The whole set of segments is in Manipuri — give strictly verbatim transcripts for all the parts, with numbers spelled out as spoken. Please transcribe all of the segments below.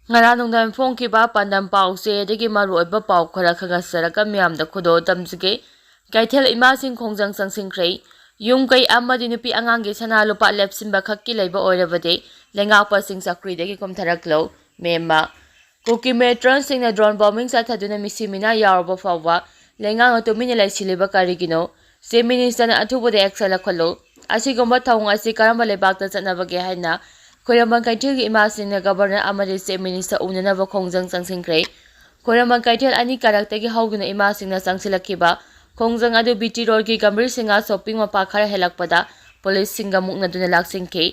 ꯉꯔꯥꯡ ꯅꯨꯡꯗꯥꯡ ꯐꯣꯡꯈꯤꯕ ꯄꯥꯟꯗꯝ ꯄꯥꯎꯆꯦ ꯑꯗꯒꯤ ꯃꯔꯨꯑꯣꯏꯕ ꯄꯥꯎ ꯈꯔ ꯈꯪꯍꯟꯖꯔꯒ ꯃꯤꯌꯥꯝꯗ ꯈꯨꯗꯣꯜ ꯇꯝꯖꯒꯦ꯫ ꯀꯩꯊꯦꯜ ꯏꯃꯥꯁꯤꯡ ꯈꯣꯡꯖꯪ ꯆꯪꯁꯤꯟꯈ꯭ꯔꯦ꯫ ꯌꯨꯝ ꯀꯩ ꯑꯃꯗꯤ ꯅꯨꯄꯤ ꯑꯉꯥꯡꯒꯤ ꯁꯅꯥ ꯂꯨꯄꯥ ꯂꯦꯞꯁꯤꯟꯕ ꯈꯛꯀꯤ ꯂꯩꯕ ꯑꯣꯏꯔꯕꯗꯤ ꯂꯩꯉꯥꯛꯄꯁꯤꯡ ꯆꯧꯀ꯭ꯔꯤꯗꯒꯤ ꯀꯨꯝꯊꯔꯛꯂꯣ꯫ ꯃꯦꯝꯃ ꯀꯨꯀꯤ ꯃꯤꯂꯤꯇꯦꯟꯁꯤꯡꯅ ꯗ꯭ꯔꯣꯟ ꯕꯣꯝꯕꯤꯡ ꯆꯠꯊꯗꯨꯅ ꯃꯤꯁꯤ ꯃꯤꯅꯥ ꯌꯥꯎꯔꯕ ꯐꯥꯎꯕ ꯂꯩꯉꯥꯛꯅ ꯇꯨꯃꯤꯟꯅ ꯂꯩꯁꯤꯜꯂꯤꯕ ꯀꯔꯤꯒꯤꯅꯣ? ꯆꯤꯐ ꯃꯤꯅꯤꯁꯇꯔꯅ ꯑꯊꯨꯕꯗ ꯑꯦꯛꯁꯟ ꯂꯧꯈꯠꯂꯨ꯫ ꯑꯁꯤꯒꯨꯝꯕ ꯊꯧꯑꯣꯡ ꯑꯁꯤ ꯀꯔꯝꯕ ꯂꯩꯕꯥꯛꯇ ꯆꯠꯅꯕꯒꯦ ꯍꯥꯏꯅ ꯈꯨꯔꯝꯕꯟ ꯀꯩꯊꯦꯜꯒꯤ ꯏꯃꯥꯁꯤꯡꯅ ꯒꯕꯔꯅꯔ ꯑꯃꯗꯤ ꯆꯤꯐ ꯃꯤꯅꯤꯁꯇꯔ ꯎꯅꯅꯕ ꯈꯣꯡꯖꯪ ꯆꯪꯁꯤꯟꯈ꯭ꯔꯦ꯫ ꯈꯨꯔꯝꯕꯟ ꯀꯩꯊꯦꯜ ꯑꯅꯤ ꯀꯥꯔꯛꯇꯒꯤ ꯍꯧꯗꯨꯅ ꯏꯃꯥꯁꯤꯡꯅ ꯆꯪꯁꯤꯜꯂꯛꯈꯤꯕ ꯈꯣꯡꯖꯪ ꯑꯗꯨ ꯕꯤ ꯇꯤ ꯔꯣꯗꯀꯤ ꯒꯝꯚꯤꯔ ꯁꯤꯡꯍ ꯁꯣꯞꯄꯤꯡ ꯃꯄꯥ ꯈꯔ ꯍꯦꯜꯂꯛꯄꯗ ꯄꯨꯂꯤꯁꯁꯤꯡꯒ ꯃꯨꯛꯅꯗꯨꯅ ꯂꯥꯛꯁꯤꯟꯈꯤ꯫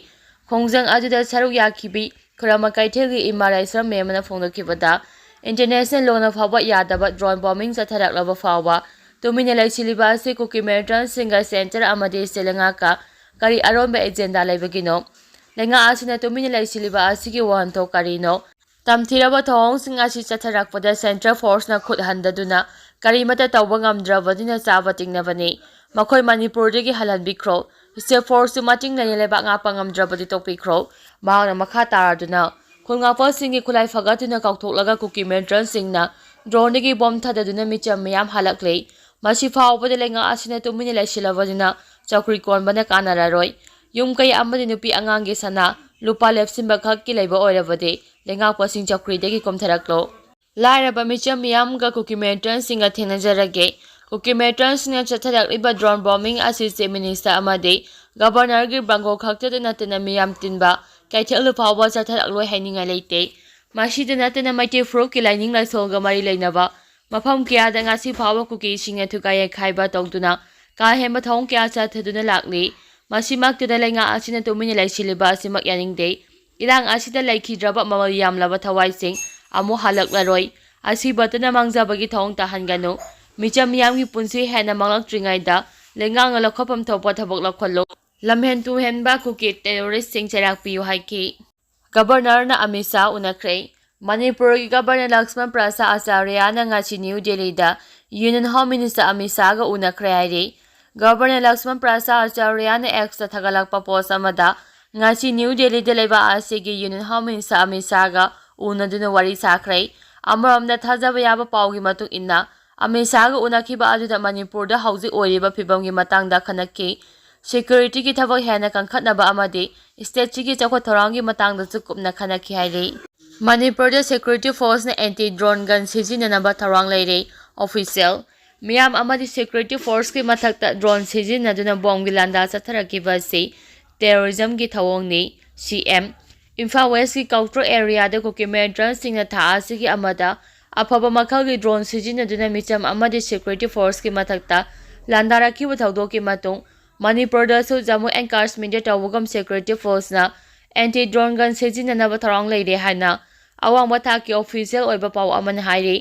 ꯈꯣꯡꯖꯪ ꯑꯗꯨꯗ ꯁꯔꯨꯛ ꯌꯥꯈꯤꯕꯤ ꯈꯨꯔꯝꯕꯟ ꯀꯩꯊꯦꯜꯒꯤ ꯏꯃꯥ ꯔꯥꯏꯁ꯭ꯔꯝ ꯃꯦꯝꯅ ꯐꯣꯡꯗꯣꯛꯈꯤꯕꯗ, ꯏꯟꯇꯔꯅꯦꯁꯅꯦꯜ ꯂꯣꯅ ꯐꯥꯎꯕ ꯌꯥꯗꯕ ꯗ꯭ꯔꯣꯟ ꯕꯣꯝꯕꯤꯡ ꯆꯠꯊꯔꯛꯂꯕ ꯐꯥꯎꯕ ꯇꯨꯃꯤꯟꯅ ꯂꯩꯁꯤꯜꯂꯤꯕ ꯑꯁꯤ ꯀꯨꯀꯤ ꯃꯤꯂꯤꯇꯦꯟꯁꯤꯡꯒ ꯁꯦꯟꯇꯔ ꯑꯃꯗꯤ ꯁ꯭ꯇꯦꯠ ꯂꯩꯉꯥꯛꯀ ꯀꯔꯤ ꯑꯔꯣꯟꯕ ꯑꯦꯖꯦꯟꯗꯥ ꯂꯩꯕꯒꯤꯅꯣ? ꯂꯩꯉꯥꯛ ꯑꯁꯤꯅ ꯇꯨꯃꯤꯟꯅ ꯂꯩꯁꯤꯜꯂꯤꯕ ꯑꯁꯤꯒꯤ ꯋꯥꯍꯟꯊꯣꯛ ꯀꯔꯤꯅꯣ? ꯇꯝꯊꯤꯔꯕ ꯊꯧꯑꯣꯡꯁꯤꯡ ꯑꯁꯤ ꯆꯠꯊꯔꯛꯄꯗ ꯁꯦꯟꯇ꯭ꯔꯦꯜ ꯐꯣꯔꯁꯅ ꯈꯨꯠ ꯍꯟꯗꯗꯨꯅ ꯀꯔꯤꯃꯠꯇ ꯇꯧꯕ ꯉꯝꯗ꯭ꯔꯕꯅꯤꯅ ꯆꯥꯕ ꯇꯤꯡꯅꯕꯅꯤ꯫ ꯃꯈꯣꯏ ꯃꯅꯤꯄꯨꯔꯗꯒꯤ ꯍꯜꯍꯟꯕꯤꯈ꯭ꯔꯣ꯫ ꯁ꯭ꯇꯦꯠ ꯐꯣꯔꯁꯁꯨ ꯃꯇꯤꯡ ꯂꯩꯅ ꯂꯩꯕꯥꯛ ꯉꯥꯛꯄ ꯉꯝꯗ꯭ꯔꯕꯗꯤ ꯇꯣꯛꯄꯤꯈ꯭ꯔꯣ꯫ ꯃꯍꯥꯛꯅ ꯃꯈꯥ ꯇꯥꯔꯗꯨꯅ ꯈꯨꯜ ꯉꯥꯛꯄꯁꯤꯡꯒꯤ ꯈꯨꯠꯂꯥꯏ ꯐꯒꯠꯇꯨꯅ ꯀꯥꯎꯊꯣꯛꯂꯒ ꯀꯨꯀꯤ ꯃꯤꯂꯤꯇꯦꯟꯁꯤꯡꯅ ꯗ꯭ꯔꯣꯟꯗꯒꯤ ꯕꯣꯝ ꯊꯥꯗꯗꯨꯅ ꯃꯤꯆꯝ ꯃꯤꯌꯥꯝ ꯍꯜꯂꯛꯂꯦ꯫ ꯃꯁꯤ ꯐꯥꯎꯕꯗ ꯂꯩꯉꯥꯛ ꯑꯁꯤꯅ ꯇꯨꯃꯤꯟꯅ ꯂꯩꯁꯤꯜꯂꯕꯅꯤꯅ ꯆꯧꯀ꯭ꯔꯤ ꯀꯣꯟꯕꯅ ꯀꯥꯟꯅꯔꯔꯣꯏ꯫ ꯌꯨꯝ ꯀꯩ ꯑꯃꯗꯤ ꯅꯨꯄꯤ ꯑꯉꯥꯡꯒꯤ ꯁꯅꯥ ꯂꯨꯄꯥ ꯂꯦꯞꯁꯤꯟꯕ ꯈꯛꯀꯤ ꯂꯩꯕ ꯑꯣꯏꯔꯕꯗꯤ ꯂꯩꯉꯥꯛꯄꯁꯤꯡ ꯆꯧꯀ꯭ꯔꯤꯗꯒꯤ ꯀꯨꯝꯊꯔꯛꯂꯣ꯫ ꯂꯥꯏꯔꯕ ꯃꯤꯆꯝ ꯃꯤꯌꯥꯝꯒ ꯀꯨꯀꯤ ꯃꯤꯂꯤꯇꯦꯟꯁꯤꯡꯒ ꯊꯦꯡꯅꯖꯔꯒꯦ꯫ ꯀꯨꯀꯤ ꯃꯤꯂꯤꯇꯦꯟꯁꯤꯡꯅ ꯆꯠꯊꯔꯛꯂꯤꯕ ꯗ꯭ꯔꯣꯟ ꯕꯣꯝꯕꯤꯡ ꯑꯁꯤ ꯆꯤꯐ ꯃꯤꯅꯤꯁꯇꯔ ꯑꯃꯗꯤ ꯒꯕꯔꯅꯔꯒꯤ ꯕꯪꯒꯣ ꯈꯛꯇꯗ ꯅꯠꯇꯅ ꯃꯤꯌꯥꯝ ꯇꯤꯟꯕ ꯀꯩꯊꯦꯜꯗ ꯐꯥꯎꯕ ꯆꯠꯊꯔꯛꯂꯣꯏ ꯍꯥꯏꯅꯤꯡꯉꯥꯏ ꯂꯩꯇꯦ꯫ ꯃꯁꯤꯗ ꯅꯠꯇꯅ ꯃꯩꯇꯩ ꯐꯨꯔꯨꯞꯀꯤ ꯂꯥꯏꯅꯤꯡ ꯂꯥꯏꯁꯣꯜꯒ ꯃꯔꯤ ꯂꯩꯅꯕ ꯃꯐꯝ ꯀꯌꯥꯗ ꯉꯁꯤ ꯐꯥꯎꯕ ꯀꯨꯀꯤꯁꯤꯡꯅ ꯊꯨꯒꯥꯏ ꯌꯩꯈꯥꯏꯕ ꯇꯧꯗꯨꯅ ꯀꯥ ꯍꯦꯟꯕ ꯊꯧꯑꯣꯡ ꯀꯌꯥ ꯆꯠꯊꯗꯨꯅ ꯂꯥꯛꯂꯤ꯫ ꯃꯁꯤꯃꯛꯇꯗ ꯂꯩꯉꯥꯛ ꯑꯁꯤꯅ ꯇꯨꯃꯤꯟꯅ ꯂꯩꯁꯤꯜꯂꯤꯕ ꯑꯁꯤꯃꯛ ꯌꯥꯅꯤꯡꯗꯦ꯫ ꯏꯔꯥꯡ ꯑꯁꯤꯗ ꯂꯩꯈꯤꯗ꯭ꯔꯕ ꯃꯃꯜ ꯌꯥꯝꯂꯕ ꯊꯋꯥꯏꯁꯤꯡ ꯑꯃꯨꯛ ꯍꯜꯂꯛꯂꯔꯣꯏ꯫ ꯑꯁꯤꯕꯇꯅ ꯃꯥꯡꯖꯕꯒꯤ ꯊꯧꯑꯣꯡ ꯇꯥꯍꯟꯒꯅꯨ꯫ ꯃꯤꯆꯝ ꯃꯤꯌꯥꯝꯒꯤ ꯄꯨꯟꯁꯤ ꯍꯦꯟꯅ ꯃꯥꯡꯂꯛꯇ꯭ꯔꯤꯉꯩꯗ ꯂꯩꯉꯥꯛꯅ ꯂꯧꯈꯠꯐꯝ ꯊꯣꯛꯄ ꯊꯕꯛ ꯂꯧꯈꯠꯂꯨ꯫ ꯂꯝꯍꯦꯟ ꯇꯨꯍꯦꯟꯕ ꯀꯨꯀꯤ ꯇꯦꯔꯣꯔꯤꯁꯁꯤꯡ ꯆꯩꯔꯥꯛ ꯄꯤꯌꯨ ꯍꯥꯏꯈꯤ꯫ ꯒꯕꯔꯅꯔꯅ ꯑꯃꯤꯠ ꯁꯥꯍ ꯎꯅꯈ꯭ꯔꯦ꯫ ꯃꯅꯤꯄꯨꯔꯒꯤ ꯒꯕꯔꯅꯔ ꯂꯛꯁꯃꯟ ꯄ꯭ꯔꯁꯥꯗ ꯑꯥꯆꯥꯔꯌꯅ ꯉꯁꯤ ꯅ꯭ꯌꯨ ꯗꯦꯜꯂꯤꯗ ꯌꯨꯅꯤꯌꯟ ꯍꯣꯝ ꯃꯤꯅꯤꯁꯇꯔ ꯑꯃꯤꯠ ꯁꯥꯍꯒ ꯎꯅꯈ꯭ꯔꯦ ꯍꯥꯏꯔꯤ꯫ ꯒꯕꯔꯅꯔ ꯂꯛꯁꯃꯟ ꯄ꯭ꯔꯁꯥꯗ ꯑꯥꯆꯥꯔꯌꯅ ꯑꯦꯛꯁꯇ ꯊꯥꯒꯠꯂꯛꯄ ꯄꯣꯁ ꯑꯃꯗ, ꯉꯁꯤ ꯅ꯭ꯌꯨ ꯗꯦꯜꯂꯤꯗ ꯂꯩꯕ ꯑꯁꯤꯒꯤ ꯌꯨꯅꯤꯌꯟ ꯍꯣꯝ ꯃꯤꯅꯤꯁꯇꯔ ꯑꯃꯤꯠ ꯁꯥꯍꯒ ꯎꯅꯗꯨꯅ ꯋꯥꯔꯤ ꯁꯥꯈ꯭ꯔꯦ꯫ ꯑꯃꯔꯣꯝꯗ, ꯊꯥꯖꯕ ꯌꯥꯕ ꯄꯥꯎꯒꯤ ꯃꯇꯨꯡ ꯏꯟꯅ, ꯑꯃꯤꯠ ꯁꯥꯍꯒ ꯎꯅꯈꯤꯕ ꯑꯗꯨꯗ ꯃꯅꯤꯄꯨꯔꯗ ꯍꯧꯖꯤꯛ ꯑꯣꯏꯔꯤꯕ ꯐꯤꯕꯝꯒꯤ ꯃꯇꯥꯡꯗ ꯈꯟꯅꯈꯤ꯫ ꯁꯦꯀ꯭ꯌꯨꯔꯤꯇꯤꯒꯤ ꯊꯕꯛ ꯍꯦꯟꯅ ꯀꯟꯈꯠꯅꯕ ꯑꯃꯗꯤ ꯁ꯭ꯇꯦꯠꯁꯤꯒꯤ ꯆꯥꯎꯈꯠ ꯊꯧꯔꯥꯡꯒꯤ ꯃꯇꯥꯡꯗꯁꯨ ꯀꯨꯞꯅ ꯈꯟꯅꯈꯤ ꯍꯥꯏꯔꯤ꯫ ꯃꯅꯤꯄꯨꯔꯗ ꯁꯦꯀ꯭ꯌꯨꯔꯤꯇꯤ ꯐꯣꯔꯁꯅ ꯑꯦꯟꯇꯤ ꯗ꯭ꯔꯣꯟ ꯒꯟ ꯁꯤꯖꯤꯟꯅꯅꯕ ꯊꯧꯔꯥꯡ ꯂꯩꯔꯦ꯫ ꯑꯣꯐꯤꯁꯤꯌꯦꯜ ꯃꯤꯌꯥꯝ ꯑꯃꯗꯤ ꯁꯦꯀ꯭ꯌꯨꯔꯤꯇꯤ ꯐꯣꯔꯁꯀꯤ ꯃꯊꯛꯇ ꯗ꯭ꯔꯣꯟ ꯁꯤꯖꯤꯟꯅꯗꯨꯅ ꯕꯣꯝꯒꯤ ꯂꯥꯟꯗꯥ ꯆꯠꯊꯔꯛꯈꯤꯕ ꯑꯁꯤ ꯇꯦꯔꯣꯔꯤꯖꯝꯒꯤ ꯊꯧꯑꯣꯡꯅꯤ꯫ ꯁꯤ ꯑꯦꯝ ꯏꯝꯐꯥꯜ ꯋꯦꯁꯀꯤ ꯀꯧꯇ꯭ꯔꯣ ꯑꯦꯔꯤꯌꯥꯗ ꯀꯨꯀꯤ ꯃꯤꯂꯤꯇꯦꯟꯠꯁꯤꯡꯅ ꯊꯥ ꯑꯁꯤꯒꯤ ꯑꯃꯗ ꯑꯐꯕ ꯃꯈꯜꯒꯤ ꯗ꯭ꯔꯣꯟ ꯁꯤꯖꯤꯟꯅꯗꯨꯅ ꯃꯤꯆꯝ ꯑꯃꯗꯤ ꯁꯦꯀ꯭ꯌꯨꯔꯤꯇꯤ ꯐꯣꯔꯁꯀꯤ ꯃꯊꯛꯇ ꯂꯥꯟꯗꯥꯔꯛꯈꯤꯕ ꯊꯧꯗꯣꯛꯀꯤ ꯃꯇꯨꯡ, ꯃꯅꯤꯄꯨꯔꯗꯁꯨ ꯖꯝꯃꯨ ꯑꯦꯟ ꯀꯥꯁꯃꯤꯔꯗ ꯇꯧꯕꯒꯨꯝ ꯁꯦꯀ꯭ꯌꯨꯔꯤꯇꯤ ꯐꯣꯔꯁꯅ ꯑꯦꯟꯇꯤ ꯗ꯭ꯔꯣꯟ ꯒꯟ ꯁꯤꯖꯤꯟꯅꯅꯕ ꯊꯧꯔꯥꯡ ꯂꯩꯔꯦ ꯍꯥꯏꯅ ꯑꯋꯥꯡꯕ ꯊꯥꯛꯀꯤ ꯑꯣꯐꯤꯁꯤꯌꯦꯜ ꯑꯣꯏꯕ ꯄꯥꯎ ꯑꯃꯅ ꯍꯥꯏꯔꯤ꯫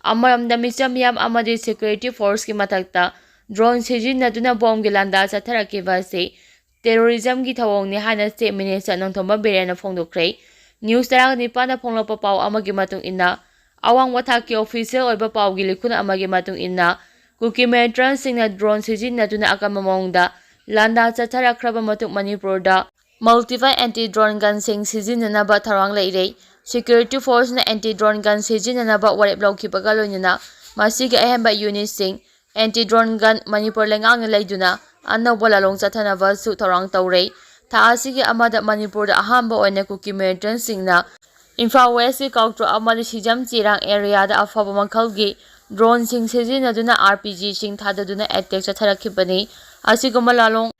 ꯑꯃꯔꯣꯝꯗ, ꯃꯤꯆꯝ ꯃꯤꯌꯥꯝ ꯑꯃꯗꯤ ꯁꯦꯀ꯭ꯌꯨꯔꯤꯇꯤ ꯐꯣꯔꯁꯀꯤ ꯃꯊꯛꯇ ꯗ꯭ꯔꯣꯟ ꯁꯤꯖꯤꯟꯅꯗꯨꯅ ꯕꯣꯝꯒꯤ ꯂꯥꯟꯗꯥ ꯆꯠꯊꯔꯛꯈꯤꯕ ꯑꯁꯤ ꯇꯦꯔꯣꯔꯤꯖꯝꯒꯤ ꯊꯧꯑꯣꯡꯅꯤ ꯍꯥꯏꯅ ꯆꯤꯐ ꯃꯤꯅꯤꯁꯇꯔ ꯅꯣꯡꯊꯣꯝꯕꯝ ꯕꯤꯔꯦꯟꯅ ꯐꯣꯡꯗꯣꯛꯈ꯭ꯔꯦ꯫ ꯅ꯭ꯌꯨꯁ ꯇꯔꯥꯅꯤꯄꯥꯟꯗ ꯐꯣꯡꯂꯛꯄ ꯄꯥꯎ ꯑꯃꯒꯤ ꯃꯇꯨꯡ ꯏꯟꯅ, ꯑꯋꯥꯡꯕ ꯊꯥꯛꯀꯤ ꯑꯣꯐꯤꯁꯤꯌꯦꯜ ꯑꯣꯏꯕ ꯄꯥꯎꯒꯤ ꯂꯤꯈꯨꯟ ꯑꯃꯒꯤ ꯃꯇꯨꯡ ꯏꯟꯅ, ꯀꯨꯀꯤ ꯃꯤꯂꯤꯇꯦꯟꯠꯁꯤꯡꯅ ꯗ꯭ꯔꯣꯟ ꯁꯤꯖꯤꯟꯅꯗꯨꯅ ꯑꯀꯟꯕ ꯃꯑꯣꯡꯗ ꯂꯥꯟꯗꯥ ꯆꯠꯊꯔꯛꯈ꯭ꯔꯕ ꯃꯇꯨꯡ ꯃꯅꯤꯄꯨꯔꯗ ꯃꯜꯇꯤꯄꯜ ꯑꯦꯟꯇꯤ ꯗ꯭ꯔꯣꯟ ꯒꯟꯁꯤꯡ ꯁꯤꯖꯤꯟꯅꯅꯕ ꯊꯧꯔꯥꯡ ꯂꯩꯔꯦ꯫ ꯁꯦꯀ꯭ꯌꯨꯔꯤꯇꯤ ꯐꯣꯔꯁꯅ ꯑꯦꯟꯇꯤ ꯗ꯭ꯔꯣꯟ ꯒꯟ ꯁꯤꯖꯤꯟꯅꯅꯕ ꯋꯥꯔꯦꯞ ꯂꯧꯈꯤꯕꯒ ꯂꯣꯏꯅꯅ ꯃꯁꯤꯒꯤ ꯑꯍꯦꯟꯕ ꯌꯨꯅꯤꯠꯁꯤꯡ ꯑꯦꯟꯇꯤ ꯗ꯭ꯔꯣꯟ ꯒꯟ ꯃꯅꯤꯄꯨꯔ ꯂꯩꯉꯥꯛꯅ ꯂꯩꯗꯨꯅ ꯑꯅꯧꯕ ꯂꯥꯂꯣꯡ ꯆꯠꯊꯅꯕꯁꯨ ꯊꯧꯔꯥꯡ ꯇꯧꯔꯦ꯫ ꯊꯥ ꯑꯁꯤꯒꯤ ꯑꯃꯗ ꯃꯅꯤꯄꯨꯔꯗ ꯑꯍꯥꯟꯕ ꯑꯣꯏꯅ ꯀꯨꯀꯤ ꯃꯤꯂꯤꯇꯦꯟꯠꯁꯤꯡꯅ ꯏꯝꯐꯥꯜ ꯋꯦꯁꯀꯤ ꯀꯧꯇ꯭ꯔꯣ ꯑꯃꯗꯤ ꯁꯤꯖꯝ ꯆꯤꯔꯥꯡ ꯑꯦꯔꯤꯌꯥꯗ ꯑꯐꯕ ꯃꯈꯜꯒꯤ ꯗ꯭ꯔꯣꯟꯁꯤꯡ ꯁꯤꯖꯤꯟꯅꯗꯨꯅ ꯑꯥꯔ ꯄꯤ ꯖꯤꯁꯤꯡ ꯊꯥꯗꯗꯨꯅ ꯑꯦꯇꯦꯛ ꯆꯠꯊꯔꯛꯈꯤꯕꯅꯤ꯫ ꯑꯁꯤꯒꯨꯝꯕ ꯂꯥꯂꯣꯡ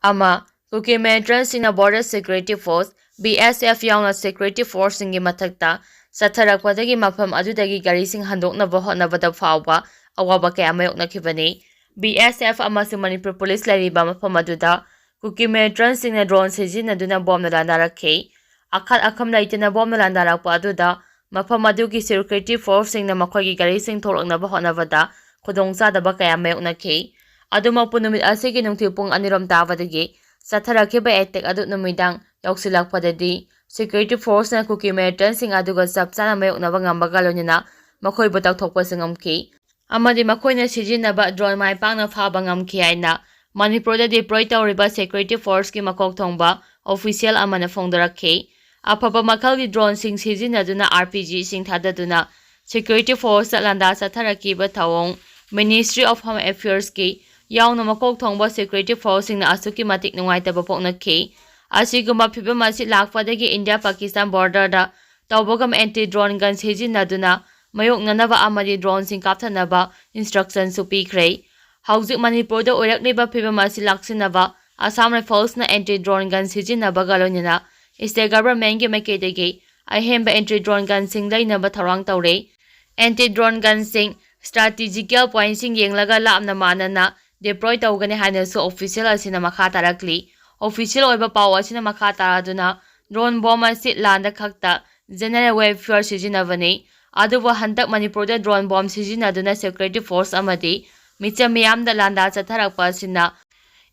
ꯑꯃ ꯀꯨꯀꯤ ꯃꯤꯂꯤꯇꯦꯟꯠꯁꯤꯡꯅ ꯕꯣꯔꯗꯔ ꯁꯦꯀ꯭ꯌꯨꯔꯤꯇꯤ ꯐꯣꯔꯁ, ꯕꯤ ꯑꯦꯁ ꯑꯦꯐ ꯌꯥꯎꯅ ꯁꯦꯀ꯭ꯌꯨꯔꯤꯇꯤ ꯐꯣꯔꯁꯁꯤꯡꯒꯤ ꯃꯊꯛꯇ ꯆꯠꯊꯔꯛꯄꯗꯒꯤ ꯃꯐꯝ ꯑꯗꯨꯗꯒꯤ ꯒꯥꯔꯤꯁꯤꯡ ꯍꯟꯗꯣꯛꯅꯕ ꯍꯣꯠꯅꯕꯗ ꯐꯥꯎꯕ ꯑꯋꯥꯕ ꯀꯌꯥ ꯃꯥꯌꯣꯛꯅꯈꯤꯕꯅꯤ꯫ ꯕꯤ ꯑꯦꯁ ꯑꯦꯐ ꯑꯃꯁꯨꯡ ꯃꯅꯤꯄꯨꯔ ꯄꯨꯂꯤꯁ ꯂꯩꯔꯤꯕ ꯃꯐꯝ ꯑꯗꯨꯗ ꯀꯨꯀꯤ ꯃꯤꯂꯤꯇꯦꯟꯠꯁꯤꯡꯅ ꯗ꯭ꯔꯣꯟ ꯁꯤꯖꯤꯟꯅꯗꯨꯅ ꯕꯣꯝꯅ ꯂꯥꯟꯗꯥꯔꯛꯈꯤ꯫ ꯑꯈꯠ ꯑꯈꯝ ꯂꯩꯇꯅ ꯕꯣꯝꯅ ꯂꯥꯟꯗꯥꯔꯛꯄ ꯑꯗꯨꯗ ꯃꯐꯝ ꯑꯗꯨꯒꯤ ꯁꯦꯀ꯭ꯌꯨꯔꯤꯇꯤ ꯐꯣꯔꯁꯁꯤꯡꯅ ꯃꯈꯣꯏꯒꯤ ꯒꯥꯔꯤꯁꯤꯡ ꯊꯣꯛꯂꯛꯅꯕ ꯍꯣꯠꯅꯕꯗ ꯈꯨꯗꯣꯡꯆꯥꯗꯕ ꯀꯌꯥ ꯃꯥꯌꯣꯛꯅꯈꯤ꯫ ꯑꯗꯨꯃꯛꯄꯨ, ꯅꯨꯃꯤꯠ ꯑꯁꯤꯒꯤ ꯅꯨꯡꯊꯤꯜ ꯄꯨꯡ ꯑꯅꯤꯔꯣꯝ ꯇꯥꯕꯗꯒꯤ ꯆꯠꯊꯔꯛꯈꯤꯕ ꯑꯦꯇꯦꯛ ꯑꯗꯨ ꯅꯨꯃꯤꯗꯥꯡ ꯌꯧꯁꯤꯜꯂꯛꯄꯗꯗꯤ ꯁꯦꯀ꯭ꯌꯨꯔꯤꯇꯤ ꯐꯣꯔꯁꯅ ꯀꯨꯀꯤ ꯃꯤꯂꯤꯇꯦꯟꯠꯁꯤꯡ ꯑꯗꯨꯒ ꯆꯞ ꯆꯥꯅ ꯃꯥꯌꯣꯛꯅꯕ ꯉꯝꯕꯒ ꯂꯣꯏꯅꯅ ꯃꯈꯣꯏꯕꯨ ꯇꯧꯊꯣꯛꯄꯁꯨ ꯉꯝꯈꯤ꯫ ꯑꯃꯗꯤ ꯃꯈꯣꯏꯅ ꯁꯤꯖꯤꯟꯅꯕ ꯗ꯭ꯔꯣꯟ ꯃꯥꯏ ꯄꯥꯛꯅ ꯐꯥꯕ ꯉꯝꯈꯤ ꯍꯥꯏꯅ ꯃꯅꯤꯄꯨꯔꯗ ꯗꯤꯄ꯭ꯂꯣꯏ ꯇꯧꯔꯤꯕ ꯁꯦꯀ꯭ꯌꯨꯔꯤꯇꯤ ꯐꯣꯔꯁꯀꯤ ꯃꯀꯣꯛ ꯊꯣꯡꯕ ꯑꯣꯐꯤꯁꯤꯌꯦꯜ ꯑꯃꯅ ꯐꯣꯡꯗꯣꯔꯛꯈꯤ꯫ ꯑꯐꯕ ꯃꯈꯜꯒꯤ ꯗ꯭ꯔꯣꯟꯁꯤꯡ ꯁꯤꯖꯤꯟꯅꯗꯨꯅ ꯑꯥꯔ ꯄꯤ ꯖꯤꯁꯤꯡ ꯊꯥꯗꯗꯨꯅ ꯁꯦꯀ꯭ꯌꯨꯔꯤꯇꯤ ꯐꯣꯔꯁꯇ ꯂꯥꯟꯗꯥ ꯆꯠꯊꯔꯛꯈꯤꯕ ꯊꯧꯑꯣꯡ Ministry of Home Affairsꯀꯤ ꯌꯥꯎꯅ ꯃꯀꯣꯛ ꯊꯣꯡꯕ ꯁꯦꯀ꯭ꯌꯨꯔꯤꯇꯤ ꯐꯣꯔꯁꯁꯤꯡꯅ ꯑꯁꯨꯛꯀꯤ ꯃꯇꯤꯛ ꯅꯨꯡꯉꯥꯏꯇꯕ ꯐꯣꯡꯅꯈꯤ꯫ ꯑꯁꯤꯒꯨꯝꯕ ꯐꯤꯚꯝ ꯑꯁꯤ ꯂꯥꯛꯄꯗꯒꯤ ꯏꯟꯗꯤꯌꯥ ꯄꯥꯀꯤꯁꯇꯥꯟ ꯕꯣꯔꯗꯔꯗ ꯇꯧꯕꯒꯨꯝ ꯑꯦꯟꯇꯤ ꯗ꯭ꯔꯣꯟ ꯒꯟ ꯁꯤꯖꯤꯟꯅꯗꯨꯅ ꯃꯥꯌꯣꯛꯅꯅꯕ ꯑꯃꯗꯤ ꯗ꯭ꯔꯣꯟꯁꯤꯡ ꯀꯥꯞꯊꯅꯕ ꯏꯟꯁꯇ꯭ꯔꯛꯁꯟꯁꯨ ꯄꯤꯈ꯭ꯔꯦ꯫ ꯍꯧꯖꯤꯛ ꯃꯅꯤꯄꯨꯔꯗ ꯑꯣꯏꯔꯛꯂꯤꯕ ꯐꯤꯚꯝ ꯑꯁꯤ ꯂꯥꯛꯁꯤꯟꯅꯕ ꯑꯁꯥꯝ ꯔꯥꯏꯐꯜꯁꯅ ꯑꯦꯟꯇꯤ ꯗ꯭ꯔꯣꯟ ꯒꯟ ꯁꯤꯖꯤꯟꯅꯕꯒ ꯂꯣꯏꯅꯅ ꯏꯁꯇꯦꯠ ꯒꯚꯔꯟꯃꯦꯟꯒꯤ ꯃꯥꯏꯀꯩꯗꯒꯤ ꯑꯍꯦꯟꯕ ꯑꯦꯟꯇꯤ ꯗ꯭ꯔꯣꯟ ꯒꯟꯁꯤꯡ ꯂꯩꯅꯕ ꯊꯧꯔꯥꯡ ꯇꯧꯔꯦ꯫ ꯑꯦꯟꯇꯤ ꯗ꯭ꯔꯣꯟ ꯒꯟꯁꯤꯡ ꯁ꯭ꯇ꯭ꯔꯥꯇꯦꯖꯤꯀꯦꯜ ꯄꯣꯏꯟꯠꯁꯤꯡ ꯌꯦꯡꯂꯒ ꯂꯥꯞꯅ ꯃꯥꯟꯅꯅ ꯗꯤꯄ꯭ꯂꯣꯏ ꯇꯧꯒꯅꯤ ꯍꯥꯏꯅꯁꯨ ꯑꯣꯐꯤꯁꯤꯌꯦꯜ ꯑꯁꯤꯅ ꯃꯈꯥ ꯇꯥꯔꯛꯂꯤ꯫ ꯑꯣꯐꯤꯁꯤꯌꯦꯜ ꯑꯣꯏꯕ ꯄꯥꯎ ꯑꯁꯤꯅ ꯃꯈꯥ ꯇꯥꯔꯗꯨꯅ, ꯗ꯭ꯔꯣꯟ ꯕꯣꯝ ꯑꯁꯤ ꯂꯥꯟꯗ ꯈꯛꯇ ꯖꯦꯅꯔꯦꯜ ꯋꯦꯔꯐꯤꯌꯔ ꯁꯤꯖꯤꯟꯅꯕꯅꯤ, ꯑꯗꯨꯕꯨ ꯍꯟꯗꯛ ꯃꯅꯤꯄꯨꯔꯗ ꯗ꯭ꯔꯣꯟ ꯕꯣꯝ ꯁꯤꯖꯤꯟꯅꯗꯨꯅ ꯁꯦꯀ꯭ꯌꯨꯔꯤꯇꯤ ꯐꯣꯔꯁ ꯑꯃꯗꯤ ꯃꯤꯆꯝ ꯃꯤꯌꯥꯝꯗ ꯂꯥꯟꯗꯥ ꯆꯠꯊꯔꯛꯄ ꯑꯁꯤꯅ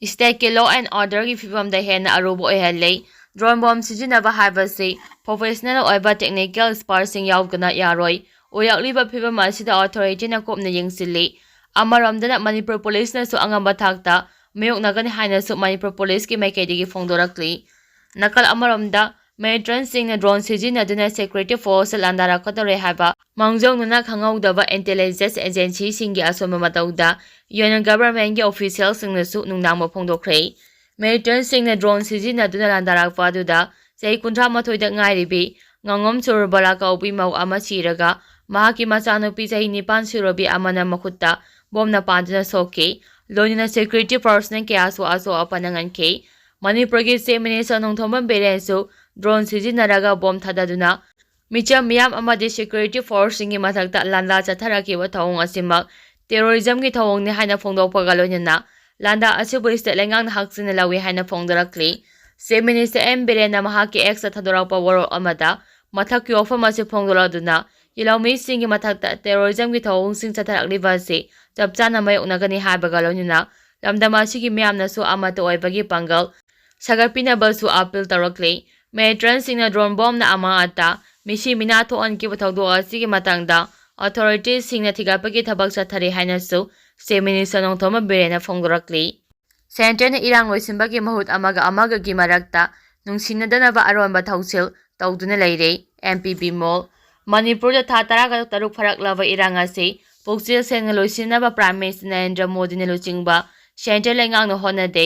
ꯏꯁꯇꯦꯠꯀꯤ ꯂꯣ ꯑꯦꯟ ꯑꯣꯔꯗꯔꯒꯤ ꯐꯤꯕꯝꯗ ꯍꯦꯟꯅ ꯑꯔꯨꯕ ꯑꯣꯏꯍꯜꯂꯦ꯫ ꯗ꯭ꯔꯣꯟ ꯕꯣꯝ ꯁꯤꯖꯤꯟꯅꯕ ꯍꯥꯏꯕꯁꯤ ꯄ꯭ꯔꯣꯐꯦꯁꯅꯦꯜ ꯑꯣꯏꯕ ꯇꯦꯛꯅꯤꯀꯦꯜ ꯑꯦꯛꯁꯄꯔꯠꯁꯤꯡ ꯌꯥꯎꯗꯅ ꯌꯥꯔꯣꯏ꯫ ꯑꯣꯏꯔꯛꯂꯤꯕ ꯐꯤꯕꯝ ꯑꯁꯤꯗ ꯑꯣꯊꯣꯔꯤꯇꯤꯅ ꯀꯨꯞꯅ ꯌꯦꯡꯁꯤꯜꯂꯤ꯫ ꯑꯃꯔꯣꯝꯗꯅ ꯃꯅꯤꯄꯨꯔ ꯄꯨꯂꯤꯁꯅꯁꯨ ꯑꯉꯝꯕ ꯊꯥꯛꯇ ꯃꯥꯌꯣꯛꯅꯒꯅꯤ ꯍꯥꯏꯅꯁꯨ ꯃꯅꯤꯄꯨꯔ ꯄꯨꯂꯤꯁꯀꯤ ꯃꯥꯏꯀꯩꯗꯒꯤ ꯐꯣꯡꯗꯣꯔꯛꯂꯤ꯫ ꯅꯥꯀꯜ ꯑꯃꯔꯣꯝꯗ, ꯃꯤꯂꯤꯇꯦꯟꯁꯤꯡꯅ ꯗ꯭ꯔꯣꯟ ꯁꯤꯖꯤꯟꯅꯗꯨꯅ ꯁꯦꯀ꯭ꯌꯨꯔꯤꯇꯤ ꯐꯣꯔꯁꯇ ꯂꯥꯟꯗꯥꯔꯛꯀꯗꯧꯔꯦ ꯍꯥꯏꯕ ꯃꯥꯡꯖꯧꯅꯅ ꯈꯪꯍꯧꯗꯕ ꯏꯟꯇꯦꯂꯤꯖꯦꯟꯁ ꯑꯦꯖꯦꯟꯁꯤꯁꯤꯡꯒꯤ ꯑꯁꯣꯟꯕ ꯃꯇꯧꯗ ꯌꯨꯅꯤꯌꯟ ꯒꯚꯔꯟꯃꯦꯟꯒꯤ ꯑꯣꯐꯤꯁꯤꯌꯦꯜꯁꯤꯡꯅꯁꯨ ꯅꯨꯡꯅꯥꯡꯕ ꯐꯣꯡꯗꯣꯛꯈ꯭ꯔꯦ꯫ ꯃꯤꯂꯤꯇꯦꯟꯁꯤꯡꯅ ꯗ꯭ꯔꯣꯟ ꯁꯤꯖꯤꯟꯅꯗꯨꯅ ꯂꯥꯟꯗꯥꯔꯛꯄ ꯑꯗꯨꯗ ꯆꯍꯤ ꯀꯨꯟꯊ꯭ꯔꯥ ꯃꯥꯊꯣꯏꯗ ꯉꯥꯏꯔꯤꯕꯤ ꯉꯥꯉꯣꯝ ꯁꯨꯔꯕꯂꯥ ꯀꯧꯕꯤ ꯃꯧ ꯑꯃ ꯁꯤꯔꯒ, ꯃꯍꯥꯛꯀꯤ ꯃꯆꯥꯅꯨꯄꯤ ꯆꯍꯤ ꯅꯤꯄꯥꯟ ꯁꯨꯔꯕꯤ ꯑꯃꯅ ꯃꯈꯨꯠꯇ ꯕꯣꯝꯅ ꯄꯥꯟꯗꯨꯅ ꯁꯣꯛꯈꯤ꯫ ꯂꯣꯏꯅꯅ ꯁꯦꯀ꯭ꯌꯨꯔꯤꯇꯤ ꯐꯣꯔꯁꯅ ꯀꯌꯥꯁꯨ ꯑꯁꯣꯛ ꯑꯄꯟ ꯅꯪꯍꯟꯈꯤ꯫ ꯃꯅꯤꯄꯨꯔꯒꯤ ꯆꯤꯐ ꯃꯤꯅꯤꯁꯇꯔ ꯅꯣꯡꯊꯣꯝꯕꯝ ꯕꯤꯔꯦꯟꯁꯨ ꯗ꯭ꯔꯣꯟ ꯁꯤꯖꯤꯟꯅꯔꯒ ꯕꯣꯝ ꯊꯥꯗꯗꯨꯅ ꯃꯤꯆꯝ ꯃꯤꯌꯥꯝ ꯑꯃꯗꯤ ꯁꯦꯀ꯭ꯌꯨꯔꯤꯇꯤ ꯐꯣꯔꯁꯁꯤꯡꯒꯤ ꯃꯊꯛꯇ ꯂꯥꯟꯗꯥ ꯆꯠꯊꯔꯛꯈꯤꯕ ꯊꯧꯑꯣꯡ ꯑꯁꯤꯃꯛ ꯇꯦꯔꯣꯔꯤꯖꯝꯒꯤ ꯊꯧꯑꯣꯡꯅꯤ ꯍꯥꯏꯅ ꯐꯣꯡꯗꯣꯛꯄꯒ ꯂꯣꯏꯅꯅ, ꯂꯥꯟꯗꯥ ꯑꯁꯤꯕꯨ ꯏꯁꯇꯦꯠ ꯂꯩꯉꯥꯛꯅ ꯍꯛꯆꯤꯟꯅ ꯂꯧꯏ ꯍꯥꯏꯅ ꯐꯣꯡꯗꯣꯔꯛꯂꯤ꯫ ꯆꯤꯐ ꯃꯤꯅꯤꯁꯇꯔ ꯑꯦꯝ ꯕꯤꯔꯦꯟꯅ ꯃꯍꯥꯛꯀꯤ ꯑꯦꯛꯁꯇ ꯊꯥꯗꯣꯔꯛꯄ ꯋꯥꯔꯣꯜ ꯑꯃꯗ ꯃꯊꯛꯀꯤ ꯋꯥꯐꯝ ꯑꯁꯤ ꯐꯣꯡꯗꯣꯔꯛꯗꯨꯅ, ꯌꯦꯜꯍꯧꯃꯤꯁꯤꯡꯒꯤ ꯃꯊꯛꯇ ꯇꯦꯔꯣꯔꯤꯖꯝꯒꯤ ꯊꯧꯑꯣꯡꯁꯤꯡ ꯆꯠꯊꯔꯛꯂꯤꯕ ꯑꯁꯤ ꯆꯞ ꯆꯥꯅ ꯃꯥꯌꯣꯛꯅꯒꯅꯤ ꯍꯥꯏꯕꯒ ꯂꯣꯏꯅꯅ, ꯂꯝꯗꯝ ꯑꯁꯤꯒꯤ ꯃꯤꯌꯥꯝꯅꯁꯨ ꯑꯃꯠꯇ ꯑꯣꯏꯕꯒꯤ ꯄꯥꯡꯒꯜ ꯁꯥꯒꯠꯄꯤꯅꯕꯁꯨ ꯑꯄꯤꯜ ꯇꯧꯔꯛꯂꯤ꯫ ꯃꯤꯂꯤꯇꯦꯟꯁꯤꯡꯅ ꯗ꯭ꯔꯣꯟ ꯕꯣꯝꯅ ꯑꯃꯥꯡ ꯑꯇꯥ, ꯃꯤꯁꯤ ꯃꯤꯅꯥ ꯊꯣꯛꯍꯟꯈꯤꯕ ꯊꯧꯗꯣꯛ ꯑꯁꯤꯒꯤ ꯃꯇꯥꯡꯗ ꯑꯣꯊꯣꯔꯤꯇꯤꯁꯤꯡꯅ ꯊꯤꯒꯠꯄꯒꯤ ꯊꯕꯛ ꯆꯠꯊꯔꯤ ꯍꯥꯏꯅꯁꯨ ꯆꯤꯐ ꯃꯤꯅꯤꯁꯇꯔ ꯅꯣꯡꯊꯣꯝꯕꯝ ꯕꯤꯔꯦꯟꯅ ꯐꯣꯡꯗꯣꯔꯛꯂꯤ꯫ ꯁꯦꯟꯇꯔꯅ ꯏꯔꯥꯡ ꯂꯣꯏꯁꯤꯟꯕꯒꯤ ꯃꯍꯨꯠ ꯑꯃꯒ ꯑꯃꯒꯒꯤ ꯃꯔꯛꯇ ꯅꯨꯡꯁꯤꯅꯗꯅꯕ ꯑꯔꯣꯟꯕ ꯊꯧꯁꯤꯜ ꯇꯧꯗꯨꯅ ꯂꯩꯔꯦ꯫ M P Bimol. ꯃꯅꯤꯄꯨꯔꯗ ꯊꯥ ꯇꯔꯥꯇꯔꯨꯛ ꯐꯔꯛꯂꯕ ꯏꯔꯥꯡ ꯑꯁꯤ ꯄꯨꯛꯆꯦꯜ ꯁꯦꯡꯅ ꯂꯣꯏꯁꯤꯟꯅꯕ Prime Minister ꯅꯔꯦꯟꯗ꯭ꯔ ꯃꯣꯗꯤꯅ ꯂꯨꯆꯤꯡꯕ central ꯂꯩꯉꯥꯛꯅ ꯍꯣꯠꯅꯗꯦ꯫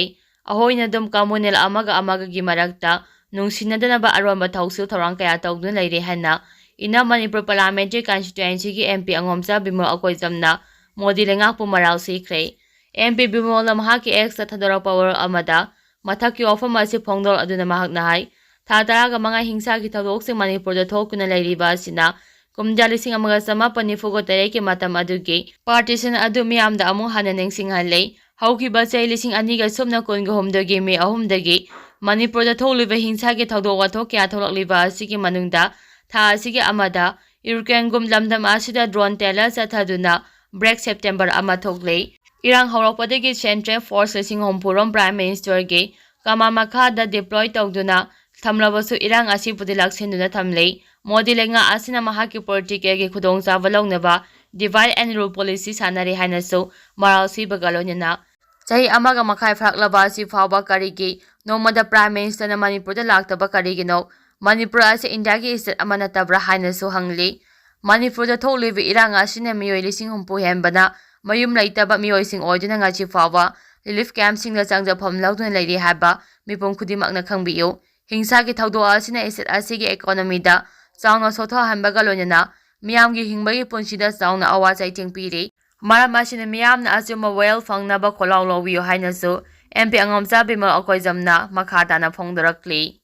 ꯑꯩꯈꯣꯏꯅ ꯑꯗꯨꯝ communal ꯑꯃꯒ ꯑꯃꯒꯒꯤ ꯃꯔꯛꯇ ꯅꯨꯡꯁꯤꯅꯗꯅꯕ ꯑꯔꯣꯟꯕ ꯊꯧꯁꯤꯜ ꯊꯧꯔꯥꯡ ꯀꯌꯥ ꯇꯧꯗꯨꯅ ꯂꯩꯔꯦ ꯍꯥꯏꯅ Inner Manipur Parliamentary Constituency ꯒꯤ M P ꯑꯉꯣꯝꯆꯥ ꯕꯤꯃꯣꯜ ꯑꯀꯣꯏꯖꯝꯅ ꯃꯣꯗꯤ ꯂꯩꯉꯥꯛꯄꯨ ꯃꯔꯥꯜ ꯁꯤꯈ꯭ꯔꯦ꯫ M P ꯕꯤꯃꯣꯜꯅ ꯃꯍꯥꯛꯀꯤ X ꯇ ꯊꯥꯗꯣꯔꯛꯄ ꯋꯥꯔꯣꯜ ꯑꯃꯗ ꯃꯊꯛꯀꯤ ꯋꯥꯐꯝ ꯑꯁꯤ ꯐꯣꯡꯗꯣꯔꯛꯂꯗꯨꯅ ꯃꯍꯥꯛꯅ ꯍꯥꯏ, ꯊꯥ ꯇꯔꯥꯒ ꯃꯉꯥ ꯍꯤꯡꯁꯥꯒꯤ ꯊꯧꯗꯣꯛꯁꯤꯡ ꯃꯅꯤꯄꯨꯔꯗ ꯊꯣꯛꯇꯨꯅ ꯂꯩꯔꯤꯕ ꯑꯁꯤꯅ ꯀꯨꯝꯖꯥ ꯂꯤꯁꯤꯡ ꯑꯃꯒ ꯆꯃꯥꯄꯟ ꯅꯤꯐꯨꯒ ꯇꯔꯦꯠꯀꯤ ꯃꯇꯝ ꯑꯗꯨꯒꯤ partition ꯑꯗꯨ ꯃꯤꯌꯥꯝꯗ ꯑꯃꯨꯛ ꯍꯟꯅ ꯅꯤꯡꯁꯤꯡꯍꯜꯂꯤ꯫ ꯍꯧꯈꯤꯕ ꯆꯍꯤ ꯂꯤꯁꯤꯡ ꯑꯅꯤꯒ ꯁꯨꯞꯅ ꯀꯨꯟꯒ ꯍꯨꯝꯗꯣꯏꯒꯤ May ꯑꯍꯨꯝꯗꯒꯤ ꯃꯅꯤꯄꯨꯔꯗ ꯊꯣꯛꯂꯤꯕ ꯍꯤꯡꯁꯥꯒꯤ ꯊꯧꯗꯣꯛ ꯋꯥꯊꯣꯛ ꯀꯌꯥ ꯊꯣꯛꯂꯛꯂꯤꯕ ꯑꯁꯤꯒꯤ ꯃꯅꯨꯡꯗ ꯊꯥ ꯑꯁꯤꯒꯤ ꯑꯃꯗ ꯌꯨꯀ꯭ꯔꯦꯟꯒꯨꯝ ꯂꯝꯗꯝ ꯑꯁꯤꯗ drone ꯇꯦꯜꯂ ꯆꯠꯊꯗꯨꯅ Black September ꯑꯃ ꯊꯣꯛꯂꯤ꯫ ꯏꯔꯥꯡ ꯍꯧꯔꯛꯄꯗꯒꯤ central force ꯂꯤꯁꯤꯡ ꯍꯨꯝꯐꯨ ꯔꯣꯝ Prime Minister ꯒꯤ command ꯃꯈꯥꯗ deploy ꯇꯧꯗꯨꯅ ꯊꯝꯂꯕꯁꯨ ꯏꯔꯥꯡ ꯑꯁꯤꯕꯨꯗꯤ ꯂꯥꯛꯁꯤꯟꯗꯨꯅ ꯊꯝꯂꯤ꯫ ꯃꯣꯗꯤ ꯂꯩꯉꯥꯛ ꯑꯁꯤꯅ ꯃꯍꯥꯛꯀꯤ political ꯒꯤ ꯈꯨꯗꯣꯡꯆꯥꯕ ꯂꯧꯅꯕ divide and rule policy ꯁꯥꯟꯅꯔꯤ ꯍꯥꯏꯅꯁꯨ ꯃꯔꯥꯜ ꯁꯤꯕꯒ ꯂꯣꯏꯅꯅ ꯆꯍꯤ ꯑꯃꯒ ꯃꯈꯥꯏ ꯐꯥꯔꯛꯂꯕ ꯑꯁꯤ ꯐꯥꯎꯕ ꯀꯔꯤꯒꯤ ꯅꯣꯡꯃꯗ Prime Minister ꯅ ꯃꯅꯤꯄꯨꯔꯗ ꯂꯥꯛꯇꯕ ꯀꯔꯤꯒꯤꯅꯣ? ꯃꯅꯤꯄꯨꯔ ꯑꯁꯤ ꯏꯟꯗꯤꯌꯥꯒꯤ state ꯑꯃ ꯅꯠꯇꯕ꯭ꯔꯥ ꯍꯥꯏꯅꯁꯨ ꯍꯪꯂꯤ꯫ ꯃꯅꯤꯄꯨꯔꯗ ꯊꯣꯛꯂꯤꯕ ꯏꯔꯥꯡ ꯑꯁꯤꯅ ꯃꯤꯑꯣꯏ ꯂꯤꯁꯤꯡ ꯍꯨꯝꯐꯨ ꯍꯦꯟꯕꯅ ꯃꯌꯨꯝ ꯂꯩꯇꯕ ꯃꯤꯑꯣꯏꯁꯤꯡ ꯑꯣꯏꯗꯨꯅ ꯉꯁꯤ ꯐꯥꯎꯕ relief camp ꯁꯤꯡꯗ ꯆꯪꯖꯐꯝ ꯂꯧꯗꯨꯅ ꯂꯩꯔꯤ ꯍꯥꯏꯕ ꯃꯤꯄꯨꯝ ꯈꯨꯗꯤꯡꯃꯛꯅ ꯈꯪꯕꯤꯌꯨ꯫ ꯍꯤꯡꯁꯥꯒꯤ ꯊꯧꯗꯣꯛ ꯑꯁꯤꯅ state ꯑꯁꯤꯒꯤ economy ꯗ ꯆꯥꯎꯅ ꯁꯣꯊꯍꯟꯕꯒ ꯂꯣꯏꯅꯅ ꯃꯤꯌꯥꯝꯒꯤ ꯍꯤꯡꯕꯒꯤ ꯄꯨꯟꯁꯤꯗ ꯆꯥꯎꯅ ꯑꯋꯥ ꯆꯩꯊꯦꯡ ꯄꯤꯔꯤ꯫ ꯃꯔꯝ ꯑꯁꯤꯅ ꯃꯤꯌꯥꯝꯅ ꯑꯆꯨꯝꯕ ꯋꯥꯌꯦꯜ ꯐꯪꯅꯕ ꯈꯣꯜꯂꯥꯎ ꯂꯧꯕꯤꯌꯨ ꯍꯥꯏꯅꯁꯨ M P ꯑꯉꯝꯆꯥ ꯕꯤꯃꯜ ꯑꯀꯣꯏꯖꯝꯅ ꯃꯈꯥ ꯇꯥꯅ ꯐꯣꯡꯗꯣꯔꯛꯂꯤ꯫